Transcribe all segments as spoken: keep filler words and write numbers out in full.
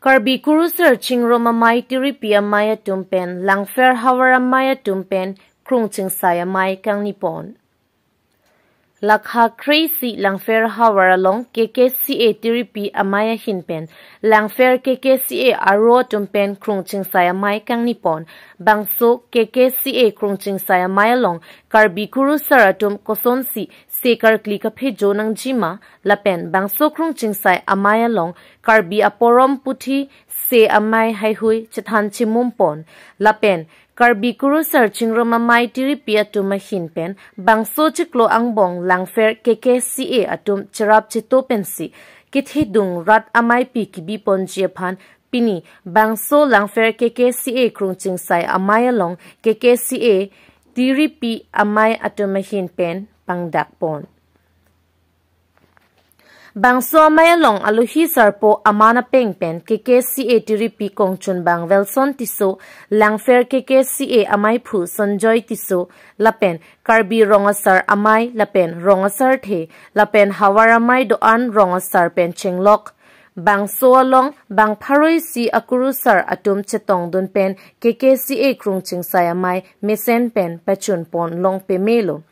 Karbi Kurusar Chingrum Amei Tiripi Amei atum pen Langpher Havar Amei atum pen krung chingsai amei kangni pon. Lakha kre-isi Langpher Havar along K K C A Tiripi Amei ahin pen Langpher K K C A aro atum pen krung chingsai amei kangni pon. Bangso K K C A krung chingsai amei along Karbi Kurusar atum kosonsi se karkli kaphejo nangjima lapen bangso krung chingsai amei along Karbi aporom puthi se amei haihui chethan chimum pon lapen Karbi Kurusar Chingrum Amei Tiripi atum ahin pen bangso chiklo angbong Langpher K K C A atum cherap cheto pensi kethedung rat ameipi kibi ponji aphan pini bangso Langpher K K C A krung chingsai amei along K K C A Tiripi Amei atum ahin pen pangdak pon. Bangso amei along alohi sarpo aman apeng pen K K C A Tiripi kongchunbang Welson Tisso, Langpher K K C A ameiphu Sonjoy Tisso, lapen Karbi Rong Asar Amei lapen Rong Asarthe lapen Havar Amei do-an Rong Asar pen chenglok. Bangso along bang pharo-isi akurusar atum chetongdun pen K K C A krung chingsai amei mesen pen pachun pon long pemelo.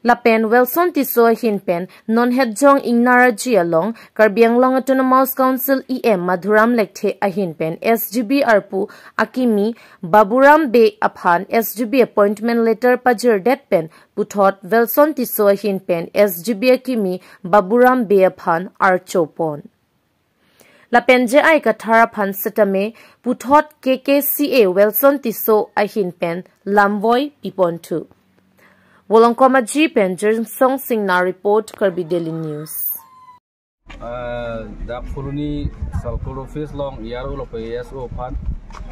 Lapen Welson Tisso ahin pen non hetjong Ingnar aji along Karbi Anglong Autonomous Council E M Madhuram Lekthe ahin pen S G B arpu akimi Baburam Bey aphan S G B appointment letter pajirdet pen puthot Welson Tisso ahin pen S G B akimi Baburam Bey aphan archo pon. Lapen J I Kathar aphan setame puthot K K C A Welson Tisso ahin pen lamvoi pipon thu. Volongkom aji pen Jirsong Singnar report, Karbi Daily News. Ah, dak Phuloni Circle Office along E R O lapen E S O aphan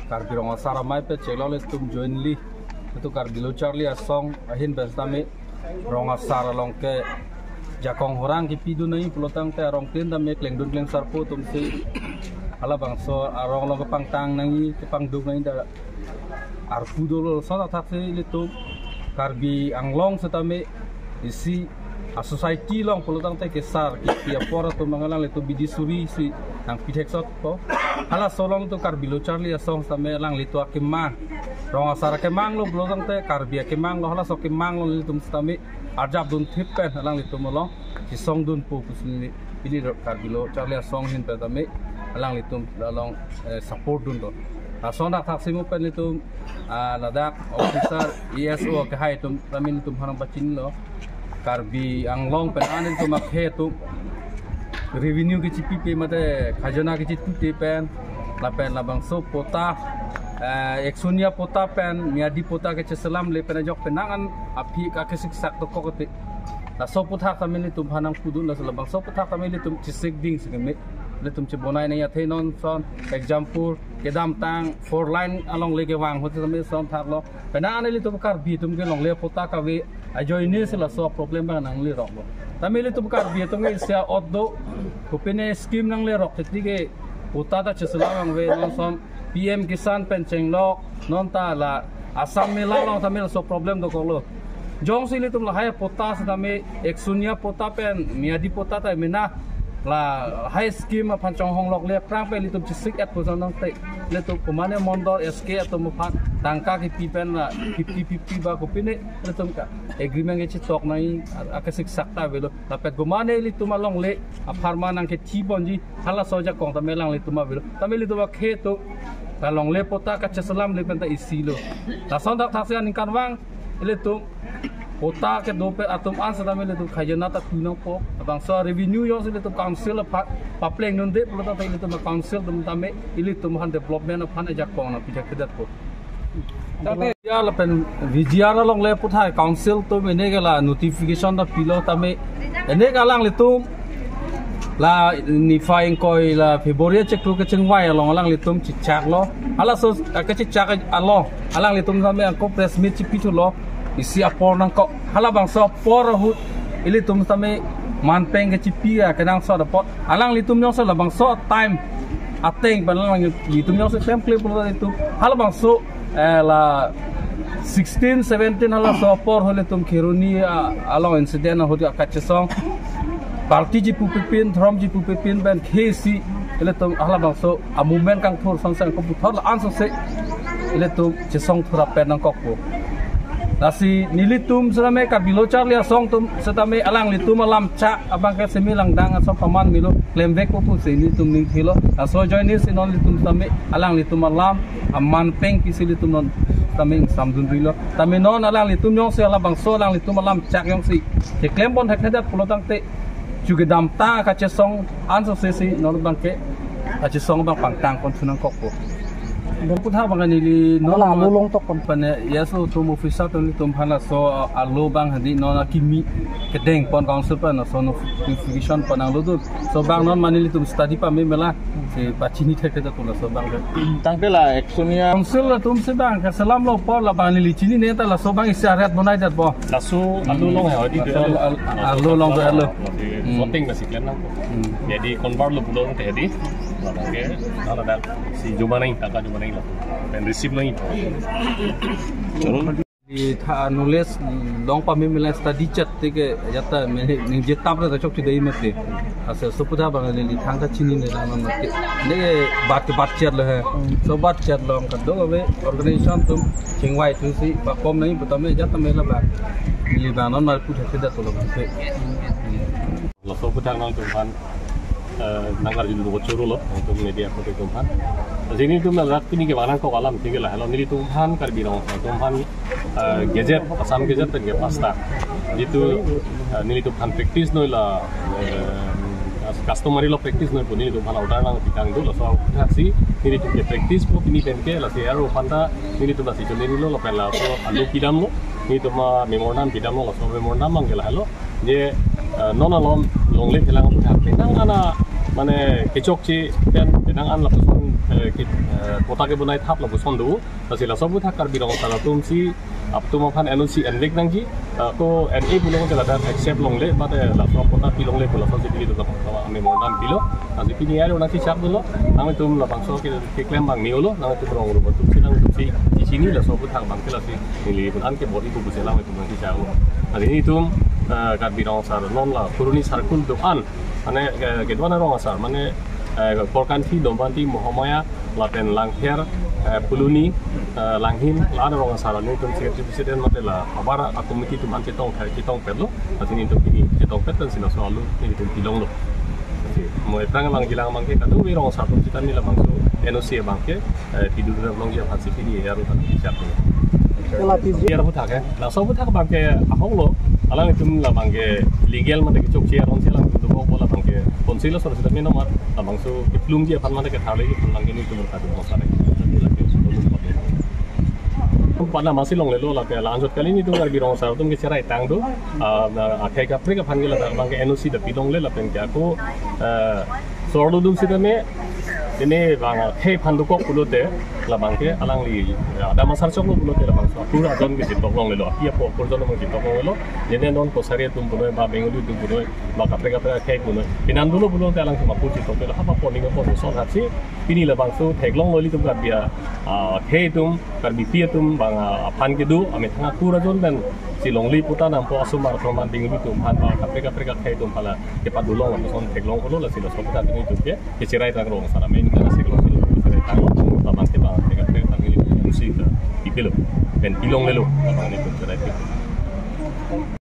Karbi Rong Asar Amei pen chelok ilitum jointly, itum Karbi Lo Charli Asong ahin pen setame Rong Asar along kejakong horang kipidun nangji pulotangte arong tin tame klengdun klengsarpo atumsi halabangso arong along kepangtang nangji, kepangduk nangji ta arpu dolo. Lason athaksi ilitum Karbi Anglong setame isi a-society along pulotangte kesar kipi apor atum angalang ilitum bidi suri si nangpi theksotpo. Halaso along itum Karbi Lo Charli Asong setame alanglitum akemang, Rong Asar akemang lo pulotangte Karbi akemang lo, halaso akemang along ilitum setame arjap dunthip pen alanglitum along chisongdunpo pusi pini Karbi Lo Charli Asong ahin pen tame alanglitum along, eh, support dunlo. Lason athaksi mo pen ilitum, ah, ladak officer E S O kehai atum tame ilitum aphan nangpachinilo. Karbi Anglong pen an ilitum akhei atum revenue kechipipe mate khajana kechitute pen lapen labangso patta, eh, eksonia patta pen miyadi patta kecheselamle pen ajok penang an aphi kakesiksak dokok te. Laso aphuthak tame ilitum aphan nangpudun, laso labangso aphuthak tame ilitum chesik ding si keme. Ilitum chebonai nangji athe non son example kedamtang four lane alongle kevang ahut tame lason thaklo. Penang an ilitum Karbi atum ke longle patta kave ajoine si laso problem abang nangleroklo. Tame ilitum Karbi atum ke isi a-ot do, kopine scheme nanglerok titi ke patta ta cheselam abang ave, non son P M Kisan pen chenglok, non ta la Assam Mela along tame laso problem dokoklo. Jongsi ilitum lahai patta setame eksonia patta pen miyadi patta ta mena lahai scheme aphan chonghonglokle aphrang pen ilitum chesik-et puson nangte. Ilitum komane mondol S K atum aphan tangka kipi pen la fifty fifty ba kopine ilitum ke agreement kechetok nangji akesiksak ta avelo. Lapen komane ilitum alongle apharman nangkethi ponji halaso ajakong tame alanglitum avelo. Tame ilitum akhei atum ta longle patta kacheselamle pen ta isilo. Lason athaksi aningkanvang ilitum patta kedo pen atum an setame ilitum khajana ta pi nangpo. Labangso revenue jongsi ilitum council aphan paplengdunde pulotangte ilitum council atum tame ilitum aphan development aphan ajakong nangpithekthedetpo. Tate ya lapen V G R alongle aphuthak council atum ene ke la notification ta pilo tame ene ke alanglitum la niphai ingkoi la February chiklo kechingvai along alanglitum chechaklo. Halaso, eh, kechechak along alanglitum tame ako press meet chipithulo. Isi apor nangkok. Halabangso apor ahut ilitum tame manpeng kechipi akenangsot apot alanglitum jongsi labangso time ateng pen alanglitum jongsi klem klem pulo ilitum halabangso, eh, la sixteen seventeen halaso apor ahut ilitum Kheroni, ah, along incident ahut kachesong party chipupe pin, dhrom chipupe pin pen khei isi Ilitum halabangso a-movement kangthur song seng koputhot la-an sose ilitum chesong thura pen nangkokpo. Lasi nelitum sitame Karbi Lo Charli Asong atum sitame alanglitum alam chak abangke simi langdang ason paman melo klemvekpo pusi nelitum ningthilo. Laso ajoine si non ilitum sitame alanglitum alam aman peng pisi ilitum non sitame ingsamdunrilo. Tame non alanglitum jongsi halabangso alanglitum alam chak jongsi keklem pon thekthedet pulo tangte chu kedamtang kachesong an sose si non abangke kachesong abang pangtang pon thu nangkokpo. Puthak abang neli non Hala alo long tok pon. Pane, yes, o tum officer tum, tum aphan laso alo abang hadi non akimi kedeng pon council aphan laso notification pon nanglo do. Laso abang non mane ilitum study pame mela si pachini thekthedet laso abang ke. Tangte la action ya. Council atum si abang kaselam lo apor la abang neli chinine ta laso abang isi arat bonai det bo. Laso alo long hai, hadi Laso alo, al-, alo long do alo. Hmm. Voting masih kalian nang. Hmm. Jadi convert lo pulo teh di. Oke, kalau ada si jumpa nih, angka jumpa nih lah. Dan receive nih. Di tha knowledge long pame mela study chat te ke jata me ningje tap ra chok chidai mati. Asa laso puthak abang neli thangta chinine lang non mati. Ne bat bat chat lo he. Laso bat chat long kado ave organization atum chingvai thusi bakom nai puta me jata mela ba. Neli abang non mar puthak thekthedet pulo abang se. Laso puthak nangtum aphan, eh, nang karju lo choro lo, nangtum media ko atum aphan. Jadi nelitum ladak pini kevang nangkok alam tinggal lah. Halo nelitum aphan Karbi Rong Asar atum aphan, eh, gazette, Assam Gazette pen ke pasta. Jitu, eh, nelitum aphan practice noi la, eh, customary law practice noi pu nelitum aphan order nangpi tang do, laso aphuthak si nelitum ke practice po pini pen ke, lasi aro aphan ta nelitum lasi choneri lo lapen laso alo pidamlo, nelitum a memorandum pidamlo, laso memorandum abang ke lahelo. Je, eh, non alom longle thelang aphuthak penang ana mane kechokche pen penang an lapuson, eh, ki, eh, patta kebonai thap lapuson do. Lasi laso aphuthak Karbi Rong Asar atum si atum aphan N O C envek nangji, eh, ko N A pulo te ladak accept longle, mate laso patta pi longle pu laso si pini do memorandum pilo. Lasi pini aro nangchechak dolo, nangtum labangso ke keklem abang ni-olo, nangtum rong rupa atum si nangtum si chini laso aphuthak abang ke lasi neli pun an ke bor-i pu pusi alanglitum nangchechak lo. Lasi nelitum, eh, Karbi Rong Asar non la Kheroni circle do-an, mane, eh, kedo-an arong asar, mane, eh, Korkanthi, Nombanti, Mohamaya, lapen Langpher, eh, Phuloni, eh, Langhin, la-an arong asar nelitum secretary president mate la abar a-committee atum an chetong thai chetong petlo, lasi nelitum pini chetong pet pen si laso alo nelitum pilonglo. Lasi mo aphrang abang jilang abang ke kadokave rong asar atum sitame labangso N O C abang ke, eh, pidun longji aphan si pini aro tangki siap. Kela piji. Aro aphuthak ke, laso aphuthak abang ke ahok lo, alanglitum labang ke legal mate kechokche aron si alanglitum do kok labang ke council ason sitame nomar labangso keplungji aphan mate ketharliji aphan abang ke nelitum kado mosare. Pada masi longlelo lapen la-anchot kali nelitum Karbi Rong Asar atum ke cherai tang do. Ah, na akhei kaprek aphan ke ladak abang ke N O C ta pilongle lapen ke ako, eh, sorlo dum sitame ini abang akhei aphan dokok pulote labang ke alangli, eh, adam asar choklo pulote labangso akur ajon ke chetok longlelo, api apo akur ajon abang chetok longlelo. Jene non kosari atum punoi ba Bengali atum punoi ba kaprek kaprek akhei punoi. Pinan dolo pulote alang ke mapu chetok pelo, hapa poning apo son hatsi pini labangso theklonglo ilitum Karbi a, ah, akhei atum, Karbipi atum abang, ah, aphan kedo amethang akur ajon pen si longle puta nampo asomar atum an Bengali atum aphan ba kaprek kaprek akhei atum aphan la kepadolong lapuson theklong pulo, lasi laso aphuthak nelitum ke kecherai tang rong asar amen kana si kelong si kecherai tang labang ke ba kaprek kaprek tang nelitum si ke pipilo pen pilonglelo labang nelitum cherai pilo.